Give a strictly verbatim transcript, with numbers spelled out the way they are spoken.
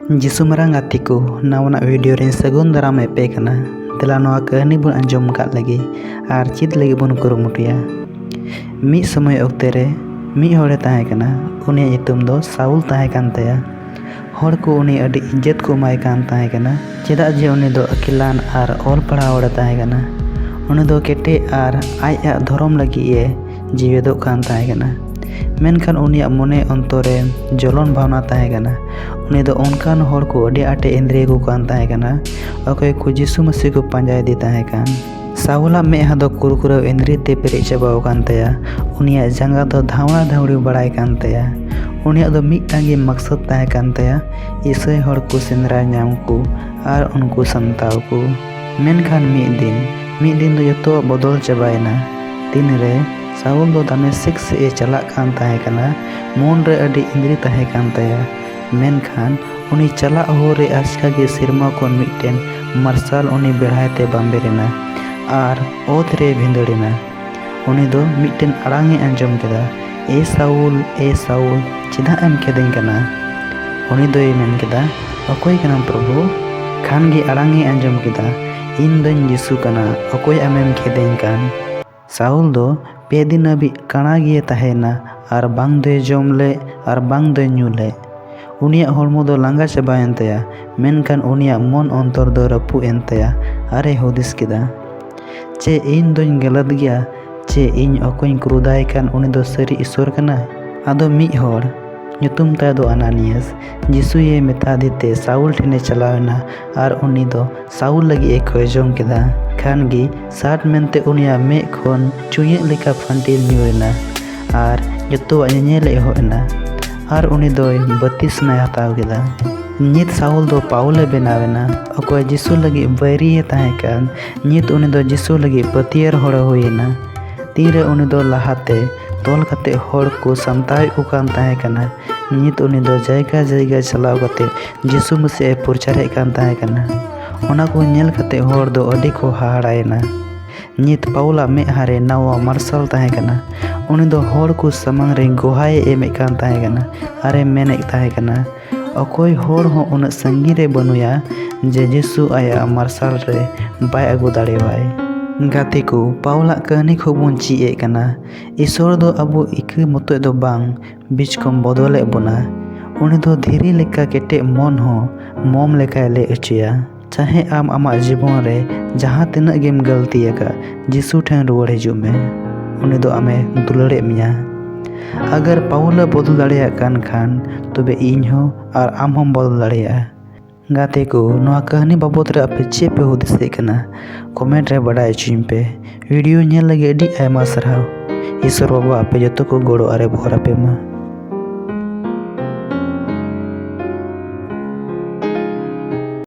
ᱡᱤᱥᱩ ᱢᱟᱨᱟᱝ ᱜᱟᱛᱮ ᱠᱚ, ᱱᱟᱣᱟᱱᱟᱜ ᱵᱷᱤᱰᱤᱭᱳ ᱨᱮᱧ ᱥᱟᱹᱜᱩᱱ ᱫᱟᱨᱟᱢᱮᱫ ᱯᱮ ᱠᱟᱱᱟ᱾ ᱫᱮᱞᱟ ᱱᱚᱣᱟ ᱠᱟᱹᱦᱱᱤ ᱵᱚᱱ ᱟᱸᱡᱚᱢ ᱠᱟᱜ ᱞᱮᱜᱮ ᱟᱨ ᱪᱮᱫ ᱞᱟᱹᱜᱤᱫ ᱵᱚᱱ ᱠᱩᱨᱩᱢᱩᱴᱩᱭᱟ᱾ ᱢᱤᱫ ᱥᱚᱢᱚᱭ ᱚᱠᱛᱮ ᱨᱮ ᱢᱤᱫ ᱦᱚᱲᱮ ᱛᱟᱦᱮᱸ ᱠᱟᱱᱟ᱾ ᱩᱱᱤᱭᱟᱜ ᱧᱩᱛᱩᱢ ᱫᱚ ᱥᱟᱣᱩᱞ ᱛᱟᱦᱮᱸ ᱠᱟᱱ ᱛᱟᱭᱟ᱾ ᱦᱚᱲ ᱠᱚ ᱩᱱᱤ ᱟᱹᱰᱤ ᱤᱡᱽᱡᱚᱛ ᱠᱚ ᱮᱢᱟᱭ ᱠᱟᱱ ᱛᱟᱦᱮᱸ ᱠᱟᱱᱟ, ᱪᱮᱫᱟᱜ ᱡᱮ ᱩᱱᱤ ᱫᱚ ᱟᱹᱠᱤᱞᱟᱱ ᱟᱨ ᱚᱞ ᱯᱟᱲᱦᱟᱣ ᱦᱚᱲᱮ ᱛᱟᱦᱮᱸ ᱠᱟᱱᱟ᱾ ᱩᱱᱤ ᱫᱚ ᱠᱮᱴᱮᱡ ᱟᱨ ᱟᱡ ᱟᱜ ᱫᱷᱚᱨᱚᱢ ᱞᱟᱹᱜᱤᱫ ᱮ ᱡᱤᱣᱮᱫᱚᱜ ᱠᱟᱱ ᱛᱟᱦᱮᱸ ᱠᱟᱱᱟ᱾ ᱢᱮᱱᱠᱷᱟᱱ ᱩᱱᱤᱭᱟᱜ ᱢᱚᱱᱮ ᱚᱱᱛᱚᱨ ᱨᱮ ᱡᱚᱞᱚᱱ ᱵᱷᱟᱵᱽᱱᱟ ᱛᱟᱦᱮᱸ ᱠᱟᱱᱟ᱾ ᱩᱱᱤ ᱫᱚ ᱚᱱᱠᱟᱱ ᱦᱚᱲ ᱠᱚ ᱟᱹᱰᱤ ᱟᱸᱴᱮ ᱮᱸᱫᱽᱨᱮ ᱠᱚ ᱠᱟᱱ ᱛᱟᱦᱮᱸ ᱠᱟᱱᱟ, ᱚᱠᱚᱭ ᱠᱚ ᱡᱤᱥᱩ ᱢᱟᱹᱥᱤ ᱠᱚ ᱯᱟᱸᱡᱟ ᱤᱫᱤ ᱛᱟᱦᱮᱸ ᱠᱟᱱ᱾ ᱥᱟᱣᱩᱞᱟᱜ ᱢᱮᱫᱦᱟ ᱫᱚ ᱠᱩᱨᱠᱩᱨᱟᱹᱣ ᱮᱸᱫᱽᱨᱮ ᱛᱮ ᱯᱮᱨᱮᱡ ᱪᱟᱵᱟᱣ ᱟᱠᱟᱱ ᱛᱟᱭᱟ᱾ ᱩᱱᱤᱭᱟᱜ ᱡᱟᱸᱜᱟ ᱫᱚ ᱫᱷᱟᱣᱲᱟ ᱫᱷᱟᱣᱲᱤ ᱵᱟᱲᱟᱭ ᱠᱟᱱ ᱛᱟᱭᱟ᱾ ᱩᱱᱤᱭᱟᱜ ᱫᱚ ᱢᱤᱫᱴᱟᱝ ᱜᱮ ᱢᱟᱠᱥᱚᱫ ᱛᱟᱦᱮᱸ ᱠᱟᱱ ᱛᱟᱭᱟ, ᱤᱥᱟᱹᱭ ᱦᱚᱲ ᱠᱚ ᱥᱮᱸᱫᱽᱨᱟ ᱧᱟᱢ ᱠᱚ ᱟᱨ ᱩᱱᱠᱩ ᱥᱟᱢᱴᱟᱣ ᱠᱚ᱾ ᱢᱮᱱᱠᱷᱟᱱ ᱢᱤᱫ ᱫᱤᱱ, ᱢᱤᱫ ᱫᱤᱱ ᱫᱚ ᱡᱚᱛᱚᱣᱟᱜ ᱵᱚᱫᱚᱞ ᱪᱟᱵᱟᱭᱮᱱᱟ᱾ ᱫᱤᱱᱨᱮ ᱥᱟᱣᱩᱞ ᱫᱚ ᱫᱟᱢᱮᱥᱠ ᱥᱮᱫ ᱮ ᱪᱟᱞᱟᱜ ᱠᱟᱱ ᱛᱟᱦᱮᱸ ᱠᱟᱱᱟ᱾ ᱢᱚᱱ ᱨᱮ ᱟᱹᱰᱤ ᱮᱸᱫᱽᱨᱮ ᱛᱟᱦᱮᱸ ᱠᱟᱱ ᱛᱟᱭᱟ᱾ ᱢᱮᱱᱠᱷᱟᱱ ᱩᱱᱤ ᱪᱟᱞᱟᱜ ᱦᱚᱨ ᱨᱮ ᱟᱪᱠᱟ ᱜᱮ ᱥᱮᱨᱢᱟ ᱠᱷᱚᱱ ᱢᱤᱫᱴᱮᱱ ᱢᱟᱨᱥᱟᱞ ᱩᱱᱤ ᱵᱮᱲᱦᱟᱭ ᱛᱮ ᱵᱟᱢᱵᱮᱨ ᱮᱱᱟ ᱟᱨ ᱚᱛ ᱨᱮ ᱵᱷᱤᱸᱫᱟᱹᱲ ᱮᱱᱟ᱾ ᱩᱱᱤ ᱫᱚ ᱢᱤᱫᱴᱮᱱ ᱟᱲᱟᱝ ᱮ ᱟᱸᱡᱚᱢ ᱠᱮᱫᱟ, "ᱮ ᱥᱟᱣᱩᱞ, ᱮ ᱥᱟᱣᱩᱞ, ᱪᱮᱫᱟᱜ ᱮᱢ ᱠᱷᱮᱫᱮᱧ ᱠᱟᱱᱟ?" ᱩᱱᱤ ᱫᱚᱭ ᱢᱮᱱ ᱠᱮᱫᱟ, "ᱚᱠᱚᱭ ᱠᱟᱱᱟᱢ ᱯᱨᱚᱵᱷᱩ?" ᱠᱷᱟᱱ ᱜᱮ ᱟᱲᱟᱝ ᱮ ᱟᱸᱡᱚᱢ ᱠᱮᱫᱟ, "ᱤᱧ ᱫᱚᱧ ᱡᱤᱥᱩ ᱠᱟᱱᱟ, ᱚᱠᱚᱭ ᱟᱢᱮᱢ ᱠᱷᱮᱫᱮᱧ ᱠᱟᱱ?" ᱥᱟᱣᱩᱞ ᱫᱚ ᱯᱮ ᱫᱤᱱ ᱦᱟᱹᱵᱤᱡ ᱠᱟᱬᱟ ᱜᱮᱭ ᱛᱟᱦᱮᱸᱭᱮᱱᱟ ᱟᱨ ᱵᱟᱝ ᱫᱚᱭ ᱡᱚᱢ ᱞᱮᱫ ᱟᱨ ᱵᱟᱝ ᱫᱚᱭ ᱧᱩ ᱞᱮᱫ᱾ ᱩᱱᱤᱭᱟᱜ ᱦᱚᱲᱢᱚ ᱫᱚ ᱞᱟᱸᱜᱟ ᱪᱟᱵᱟᱭᱮᱱ ᱛᱟᱭᱟ, ᱢᱮᱱᱠᱷᱟᱱ ᱩᱱᱤᱭᱟᱜ ᱢᱚᱱ ᱚᱱᱛᱚᱨ ᱫᱚ ᱨᱟᱹᱯᱩᱫ ᱮᱱ ᱛᱟᱭᱟ ᱟᱨᱮ ᱦᱩᱫᱤᱥ ᱠᱮᱫᱟ, "ᱪᱮ ᱤᱧ ᱫᱚᱧ ᱜᱟᱹᱞᱟᱹᱛ ᱜᱮᱭᱟ? ᱪᱮ ᱤᱧ ᱚᱠᱚᱭᱤᱧ ᱠᱨᱩᱫᱷᱟᱭ ᱠᱟᱱ ᱩᱱᱤ ᱫᱚ ᱥᱟᱹᱨᱤ ᱤᱥᱚᱨ ᱠᱟᱱᱟᱭ?" ᱟᱫᱚ ᱢᱤᱫ ᱦᱚᱲ, ᱧᱩᱛᱩᱢ ᱛᱟᱭ ᱫᱚ ᱟᱱᱟᱱᱤᱭᱟᱥ, ᱡᱤᱥᱩᱭᱮ ᱢᱮᱛᱟᱫᱮ ᱛᱮ ᱥᱟᱣᱩᱞ ᱴᱷᱮᱱᱮ ᱪᱟᱞᱟᱣ ᱮᱱᱟ ᱟᱨ ᱩᱱᱤ ᱫᱚ ᱥᱟᱣᱩᱞ ᱞᱟᱹᱜᱤᱫ ᱮ ᱠᱷᱚᱭ ᱡᱚᱝ ᱠᱮᱫᱟ᱾ ᱠᱷᱟᱱ ᱜᱮ ᱥᱟᱴ ᱢᱮᱱᱛᱮ ᱩᱱᱤᱭᱟᱜ ᱢᱮᱫ ᱠᱷᱚᱱ ᱪᱩᱭᱟᱹᱜ ᱞᱮᱠᱟ ᱯᱷᱟᱹᱱᱴᱤᱞ ᱧᱩᱨ ᱮᱱᱟ ᱟᱨ ᱡᱚᱛᱚᱣᱟᱜ ᱧᱮᱧᱮᱞ ᱮᱦᱚᱵ ᱮᱱᱟ ᱟᱨ ᱩᱱᱤ ᱫᱚᱭ ᱵᱟᱹᱛᱤᱥᱢᱟᱭ ᱦᱟᱛᱟᱣ ᱠᱮᱫᱟ᱾ ᱱᱤᱛ ᱥᱟᱣᱩᱞ ᱫᱚ ᱯᱟᱣᱩᱞᱮ ᱵᱮᱱᱟᱣ ᱮᱱᱟ, ᱚᱠᱚᱭ ᱡᱤᱥᱩ ᱞᱟᱹᱜᱤᱫ ᱵᱟᱹᱭᱨᱤᱭᱮ ᱛᱟᱦᱮᱸ ᱠᱟᱱ᱾ ᱱᱤᱛ ᱩᱱᱤ ᱫᱚ ᱡᱤᱥᱩ ᱞᱟᱹᱜᱤᱫ ᱯᱟᱹᱛᱭᱟᱹᱨ ᱦᱚᱲᱮ ᱦᱩᱭ ᱮᱱᱟ᱾ ᱛᱤᱱᱨᱮ ᱩᱱᱤ ᱫᱚ ᱞᱟᱦᱟᱛᱮ ᱛᱚᱞ ᱠᱟᱛᱮ ᱦᱚᱲ ᱠᱚ ᱥᱟᱢᱴᱟᱣᱮᱫ ᱠᱚ ᱠᱟᱱ ᱛᱟᱦᱮᱸ ᱠᱟᱱᱟ, ᱱᱤᱛ ᱩᱱᱤ ᱫᱚ ᱡᱟᱭᱜᱟ ᱡᱟᱭᱜᱟ ᱪᱟᱞᱟᱣ ᱠᱟᱛᱮ ᱡᱤᱥᱩ ᱢᱟᱹᱥᱤ ᱮ ᱯᱨᱚᱪᱟᱨᱮᱫ ᱠᱟᱱ ᱛᱟᱦᱮᱸ ᱠᱟᱱᱟ᱾ ᱚᱱᱟ ᱠᱚ ᱧᱮᱞ ᱠᱟᱛᱮ ᱦᱚᱲ ᱫᱚ ᱟᱹᱰᱤ ᱠᱚ ᱦᱟᱦᱟᱲᱟᱭᱮᱱᱟ᱾ ᱱᱤᱛ ᱯᱟᱣᱩᱞᱟᱜ ᱢᱮᱫᱦᱟ ᱨᱮ ᱱᱟᱣᱟ ᱢᱟᱨᱥᱟᱞ ᱛᱟᱦᱮᱸ ᱠᱟᱱᱟ᱾ ᱩᱱᱤ ᱫᱚ ᱦᱚᱲ ᱠᱚ ᱥᱟᱢᱟᱝ ᱨᱮ ᱜᱚᱦᱟᱭᱮ ᱮᱢᱮᱫ ᱠᱟᱱ ᱛᱟᱦᱮᱸ ᱠᱟᱱᱟ ᱟᱨᱮ ᱢᱮᱱᱮᱫ ᱛᱟᱦᱮᱸ ᱠᱟᱱᱟ, ᱚᱠᱚᱭ ᱦᱚᱲ ᱦᱚᱸ ᱩᱱᱟᱹᱜ ᱥᱟᱺᱜᱤᱧ ᱨᱮ ᱵᱟᱹᱱᱩᱭᱟ ᱡᱮ ᱡᱤᱥᱩ ᱟᱭᱟᱜ ᱢᱟᱨᱥᱟᱞ ᱨᱮ ᱵᱟᱭ ᱟᱹᱜᱩ ᱫᱟᱲᱮᱣᱟᱭ᱾ ᱜᱟᱛᱮ ᱠᱚ, ᱯᱟᱣᱞᱟᱜ ᱠᱟᱹᱦᱱᱤ ᱠᱷᱚᱱ ᱵᱚᱱ ᱪᱮᱫ ᱮᱫ ᱠᱟᱱᱟ, ᱤᱥᱚᱨ ᱫᱚ ᱟᱵᱚ ᱤᱠᱟᱹ ᱢᱚᱛᱚᱡ ᱫᱚ ᱵᱟᱝ, ᱵᱤᱪᱠᱚᱢ ᱵᱚᱫᱚᱞᱮᱫ ᱵᱚᱱᱟ᱾ ᱩᱱᱤ ᱫᱚ ᱫᱷᱤᱨᱤ ᱞᱮᱠᱟ ᱠᱮᱴᱮᱡ ᱢᱚᱱ ᱦᱚᱸ ᱢᱚᱢ ᱞᱮᱠᱟᱭ ᱞᱮ ᱦᱚᱪᱚᱭᱟ᱾ ᱪᱟᱦᱮ ᱟᱢ ᱟᱢᱟᱜ ᱡᱤᱵᱚᱱ ᱨᱮ ᱡᱟᱦᱟᱸ ᱛᱤᱱᱟᱹᱜ ᱜᱮᱢ ᱜᱟᱹᱞᱛᱤ ᱟᱠᱟᱫ, ᱡᱤᱥᱩ ᱴᱷᱮᱱ ᱨᱩᱣᱟᱹᱲ ᱦᱤᱡᱩᱜ ᱢᱮ᱾ ᱩᱱᱤ ᱫᱚ ᱟᱢᱮ ᱫᱩᱞᱟᱹᱲᱮᱫ ᱢᱮᱭᱟ᱾ ᱟᱜᱟᱨ ᱯᱟᱣᱞᱟ ᱵᱚᱫᱚᱞ ᱫᱟᱲᱮᱭᱟᱜ ᱠᱟᱱ ᱠᱷᱟᱱ, ᱛᱚᱵᱮ ᱤᱧ ᱦᱚᱸ ᱟᱨ ᱟᱢ ᱦᱚᱸᱢ ᱵᱚᱫᱚᱞ ᱫᱟᱲᱮᱭᱟᱜᱼᱟ᱾ ᱜᱟᱛᱮ ᱠᱚ, ᱱᱚᱣᱟ ᱠᱟᱹᱦᱱᱤ ᱵᱟᱵᱚᱫ ᱨᱮ ᱟᱯᱮ ᱪᱮᱫ ᱯᱮ ᱦᱩᱫᱤᱥᱮᱫ ᱠᱟᱱᱟ? ᱠᱚᱢᱮᱱᱴ ᱨᱮ ᱵᱟᱰᱟᱭ ᱦᱚᱪᱚᱧ ᱯᱮ᱾ ᱵᱷᱤᱰᱤᱭᱳ ᱧᱮᱞ ᱞᱟᱹᱜᱤᱫ ᱟᱹᱰᱤ ᱟᱭᱢᱟ ᱥᱟᱨᱦᱟᱣ᱾ ᱤᱥᱚᱨ ᱵᱟᱵᱟ ᱟᱯᱮ ᱡᱚᱛᱚ ᱠᱚ ᱜᱚᱲᱚ ᱟᱨᱮ ᱵᱷᱚᱨ ᱟᱯᱮ ᱢᱟ᱾